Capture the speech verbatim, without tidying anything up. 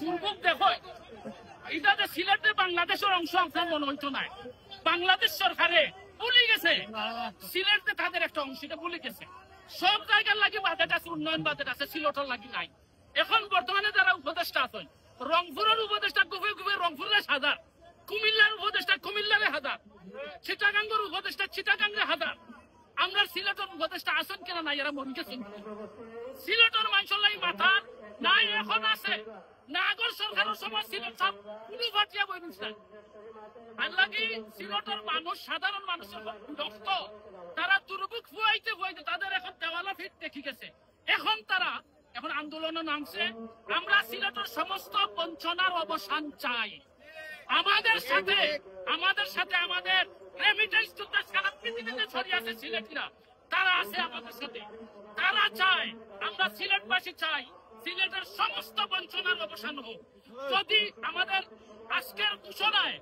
দুর্ভোগ দেখো, এটা যে সিলেট যে বাংলাদেশের অংশ আপনার মনে হইতো না। বাংলাদেশ সরকারে ভুলে গেছে সিলেট যে তাদের একটা অংশ, এটা ভুলে গেছে। সব জায়গার লাগি বাজেট আছে, উন্নয়ন বাজেট আছে, সিলেটর লাগি নাই। এখন বর্তমানে যারা উপদেষ্টা আছেন, রংপুরের উপদেষ্টা গুফে গুফে রংপুরে হাজার, কুমিল্লার উপদেষ্টা কুমিল্লারে হাজার, চিটাগাঙ্গর উপদেষ্টা চিটাগাঙ্গে হাজার। আমরা সিলেটর উপদেষ্টা আছেন কিনা নাই, এরা মরি গেছেন। সিলেটর মানুষের লাগি মাথার নাই, এখন আছে। নাগর সরকারের সময় সিলেট সব পুরো ফাটিয়া বই দিচ্ছে। আর লাগি সিলেটর মানুষ, সাধারণ মানুষের রক্ত, তারা দুর্ভোগ ফুয়াইতে ফুয়াইতে তাদের এখন দেওয়ালা ফিট দেখি গেছে। এখন তারা এখন আন্দোলনে নামছে। আমরা সিলেটের সমস্ত বঞ্চনার অবসান চাই। আমাদের সাথে, আমাদের সাথে আমাদের রেমিটেন্স যোদ্ধা সারা পৃথিবীতে ছড়িয়ে আছে সিলেটিরা, তারা আছে আমাদের সাথে। তারা চায়, আমরা সিলেটবাসী চাই সিলেটের সমস্ত বঞ্চনার অবসান হোক। যদি আমাদের আজকের ঘোষণায়